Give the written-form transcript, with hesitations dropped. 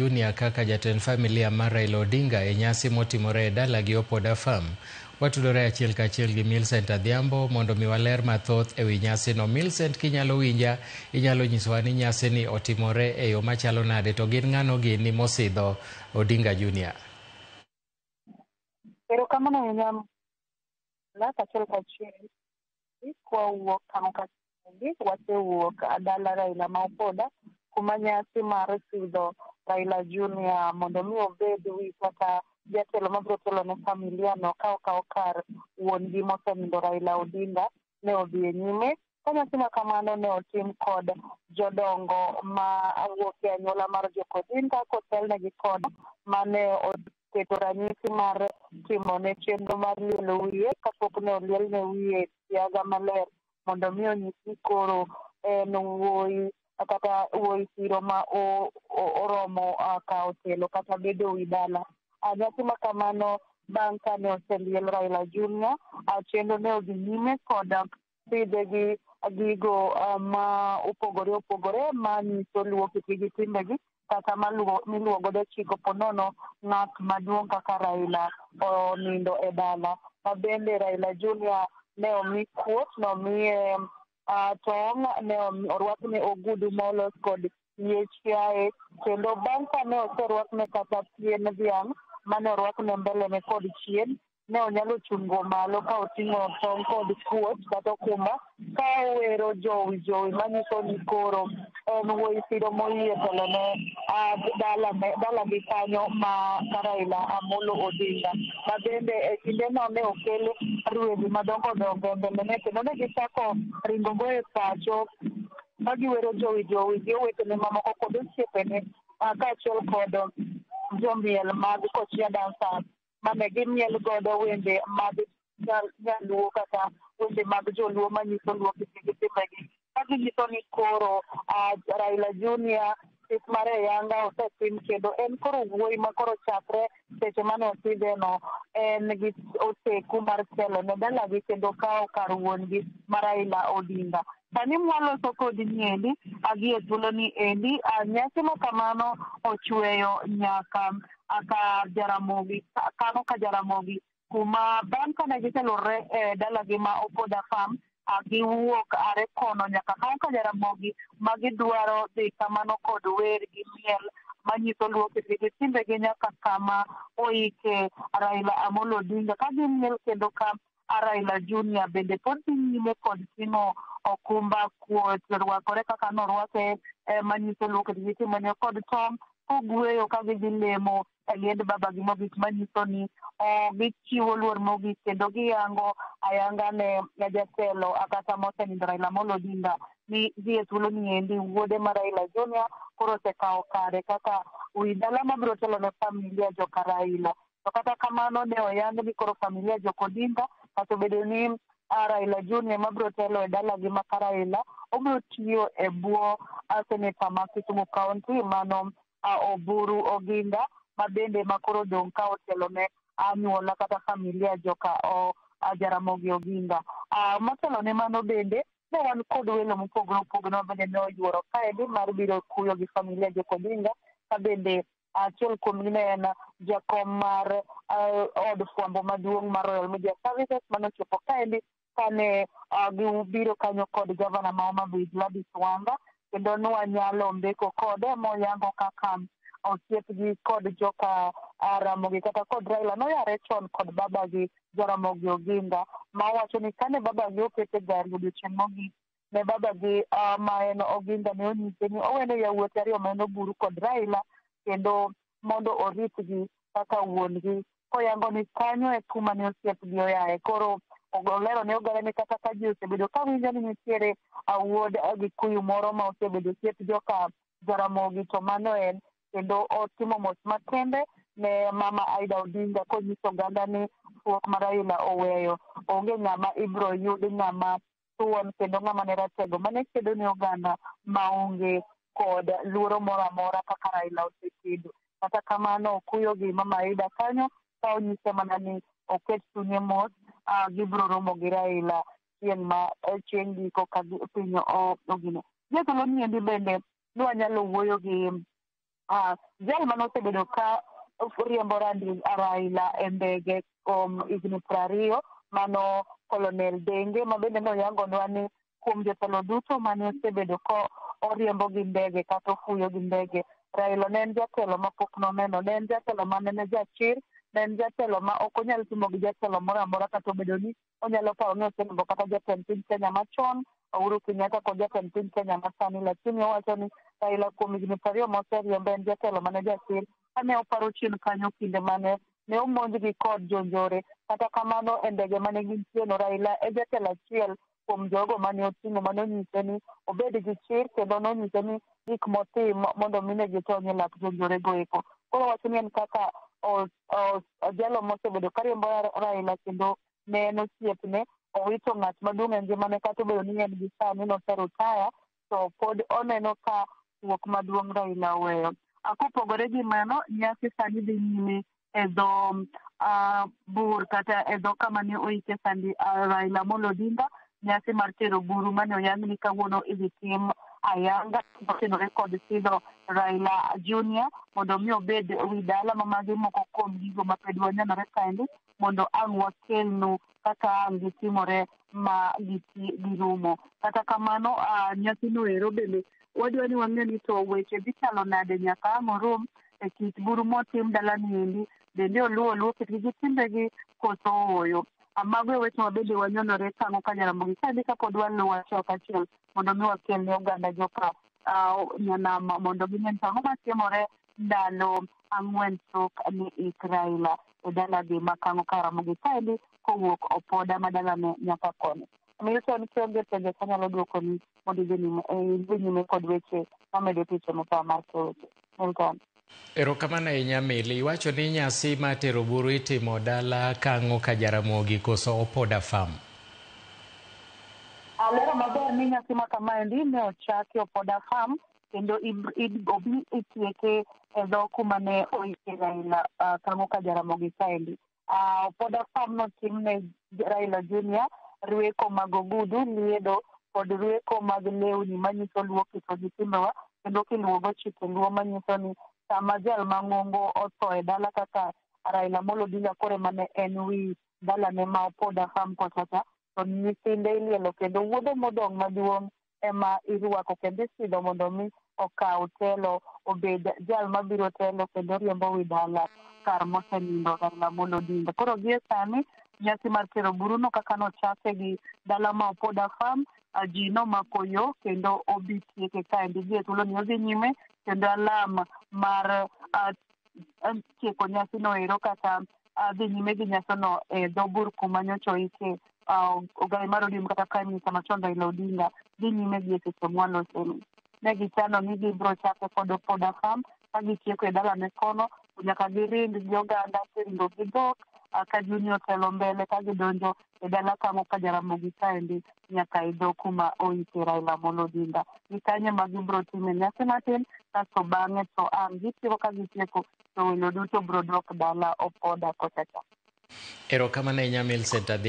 Junior kaka jatend familia mar Raila Odinga e nyasi motimore e dalagi Opoda Farm. Watudore achiel kachiel gi Millicent Adhiambo mondo mi waler mathoth e wi nyasino. Millicent, kinyalo winja, inyalo nyisowa ni nyasini otimore e yo machalo nade to gin ng'ano gini mosidho Odinga Junior? Erokamano ahinya achiel kachiel kwawuok kama wasewuok dala Raila ma Opoda kuma nyasi mar sidho Raila Junior mondo mi obed wi kata jatelo mabiro telo ne familia no ka okawo kar wuon gi mosenindo Raila Odinga ne odhi e nyime. Ka nyasi ma kamano ne otim kod jodongo ma wuok e anyuola mar Jok Odinga kotelnegi kod mane oketo ranyisi mar timo ne chenro mar lielo wiye kapok ne olielne wiye siaga maler mondo mi onyis ni koro en wuoyi kata wuoyi siro ma oromo kawo telo kata bedo wi dala. Nyasi ma kamano bang' kane oseliel Raila Junior, chenro ne odhi nyime kod pidhe gi gigo ma opogore opogore manyiso luwo kitgi gi timbegi kata miluwo godo chik ponono ng'at maduong' kaka Raila onindo e dala. Ma bende Raila Junior ne omi kuot, ne omiye tong', ne orwakne ogudu molos kod yie chiaye, kendo bang' kane oserwakne kata pien dhiang' mane orwakne mbelene kod chien, ne onyalo chungo malo ka oting'o tong' kod kuot kata okumba ka owero jowi jowi manyiso ni koro en wuoyi siro moyie telo ne dalagi kanyo ma Raila Amolo Odinga. Ma bende e kindeno ne okel rwedhi madongo dongo e mbelene kendo ne gichako ringo go e pacho ka giwero jowi jowi gi owetene mamoko kod osiepene kaachiel kod jomiel mag Kochia Dancers mane gimiel godo wende mag nyaluo kata wende mag joluo manyiso luo kitgi gi timbegi ka ginyiso ni koro Raila Junior sik mare e yanga osetim kendo en koro wuoyi ma koro chakre seche mane osidheno en gi oteku mar telo ne dalagi kendo kawo kar wuon-gi ma Raila Odinga. Sani mwaloso kodi niendi agi e thuolo ni endi nyasi ma kamano ochweyo nyaka ka Jaramogi kano ka Jaramogi kuma bang' kane giselurore e dalagi ma Opoda Farm giwuok are kono nyaka kano ka Jaramogi ma gidwaro dhi kamano kod wer gi miel manyiso luo kitgi gi timbegi nyaka kama oike Raila Amolo Odinga ka gimiel kendo ka Raila Junior bende pod dhi nyime kod ting'o okumba kuot rwakore kaka norwake manyiso luo kitgi gi timbene kod tong' kogweyo ka gidhi lemo e liend babagi mogik manyiso ni gichiwo luor mogik kendo giyango ayanga ne jatelo kata mosenindo Raila Amolo Odinga ni dhi e thuolo ni endi wuode ma Raila Junior koro osekawo kare kaka wi dala mabiro telo ne familia joka Raila. To kata kamano ne oyang ni koro familia jok Odinga kata obedo ni Raila Junior mabiro telo e dalagi ma Karaila obiro tiyo e bwo seneta ma Kisumu County mano Oburu Oginga ma bende ma koro odong' ka otelo ne anyuola kata familia joka Jaramogi Oginga. Motelo ne mano bende ne wan kod welo mopogore opogore ma bende ne oyuoro kaendi mar biro kuyo gi familia jok Odinga ka bende achiel kuomgi ne en jakom mar od fwambo maduong' mar Royal Media Services manochopo kaendi kane gibiro kanyo kod gavana ma Homa Bay Gladys Wanga kendo nwanyalo mbeko kode moyango kaka osiepgi kod joka Ramogi kata kod Raila noyare chon kod babagi Jaramogi Oginga ma owacho ni kane babagi oket e gari odiochieng' mogik ne babagi ma en Oginga ne onyise ni owene yawuote ariyo ma en Oburu kod Raila kendo mondo oritgi kaka wuon-gi koyango ni kanyo e kuma ne osiepgi oyae. Koro olero ne oganda ni kata ka ji osebedo ka winjo ni nitiere wuod Gikuyu moro ma osebedo osiep joka Jaramogi to mano en kendo otimo mos makende ne mama Aida Odinga konyiso oganda ni fuok ma Raila oweyo onge ng'ama ibiro yud ng'ama thuon kendo ng'ama ne ratego mane kedo ne oganda maonge kod luoro moro amora kaka Raila osekedo. Kata kamano okuyo gi mama Aida kanyo ka onyise mana ni oket chunye mos gibiro romo gi Raila chieng' ma chieng' giko ka piny ogino. Jatelo niendi bende nwanyalo wuoyo gi Jal manosebedo ka riembo Raila e ndege kuom higni 20 mano Colonel Denge, ma bende noyangonwa ni kuom jotelo duto mane osebedo ko oriembo gi ndege kata ofuyo gi ndege, Raila ne en jatelo mapok noneno, ne en jatelo mane ne jachir, ne en jatelo ma ok onyal timo gi jatelo moro amora, kata obedo ni onyalo paro ni oseriembo kata jatend piny Kenya machon Uhuru Kenyatta kod jatend piny Kenya masani, lakini owacho ni Raila kuom higni 20 moseriembe en jatelo mane jachir. Kane oparo chien kanyo kinde mane ne omonjgi kod jonjore, kata kamano e ndege mane gintie no, Raila e jatelo achiel kuom jogo mane oting'o, mane onyise ni obed gi chir kendo nonyise ni gik motim mondo mine gitony e lak jonjore go eko. Koro wacho ni en kaka jalo mosebedo kariembo Raila kendo ne en osiepne, owito ng'at maduong' e ngimane, kata obedo ni en gi sani noserutaya, to pod oneno ka wuok maduong' Raila oweyo. Kopogore gi mano, nyasi sani dhi nyime e dho bur kata e dho kama ne oike sandi Raila Amolo Odinga, nyasi mar tero buru mane oyang ni kawuono idhi tim ayanga motenore kod sidho Raila Junior mondo mi obed wi dala. Ma magi moko kuom gigo mapod wanenore kaendi mondo ang' wakelnu kaka ang' gitimore ma girumo. Kata kamano, nyasino ero bende wadwa ni wang'e ni to weche dhi chalo nade nyaka ang' orum e kit buru motim dalani endi, bende oluwo luwo kitgi gi timbegi koso ooyo. Mago e weche ma bende wanyonore kang'o ka Jaramogi kaendi kapod waluwo achiel kachiel mondo mi wakel ne oganda joka nyanam mondo gine ni ang'o matimore ndalo 4 tok ni ik Raila e dalagi ma kang'o ka Ramogi kaendi kowuok Opoda ma dalane nyaka koni. Milton, kionge penjo kanyalo duokoni mondo idhi nyime kod weche mamedo tich e migawo mar weche. Milton. Erokamano ahinya Mili. Iwacho ni nyasi mar tero buru itimo dala kang'o ka Jaramogi koso Opoda Farm? Alero maber ni nyasi ma kamaendi ne ochaki Opoda Farm kendo obi itieke e dho kuma ne oike Raila kang'o ka Jaramogi kaendi. Opoda Farm notimne Raila Junior rweko mag ogudu, liedo kod rweko mag lewni manyiso luo kitwa gi timbewa, kendo kiluwogo chike luo manyiso ni sama jal mang'ongo otho e dala kaka Raila Amolo Odinga koro mane en wi dalane ma Opoda Farm kochacha, to nyithinde ilielo kendo wuode modong' maduong' ema irwako kendo isidho mondo mi okaw telo, obed jal mabiro telo kendo riembo wi dala kar mosenindo Raila Amolo Odinga. Koro gie sani nyasi mar tero buruno kaka nochake gi dala ma Opoda Farm, ji nomako yo kendo obi tieke kaendi. Gie thuoloni odhi nyime kendo alam mar tieko nyasino ero kata dhi nyime gi nyasino e dho bur kuma nyocha oike ogai mar ODM kata Prime Minister machon Raila Odinga dhi nyime gi e seche mwaloseni. Ne gichano ni gibiro chake kod Opoda Farm ka gitieko e dalane kono, to nyaka giring gi oganda kiringo gi dhok ka Junior otelo mbele ka gidonjo e dala kang'o ka Jaramogi kaendi nyaka e dho kuma oike Raila Amolo Odinga. Gi kanyo ema gibiro time nyasi matin, kasto bang'e to ang' gitieko ka gitieko to welo duto biro dok dala Opoda kochacha. Erokamano ahinya Millicent Adhiambo.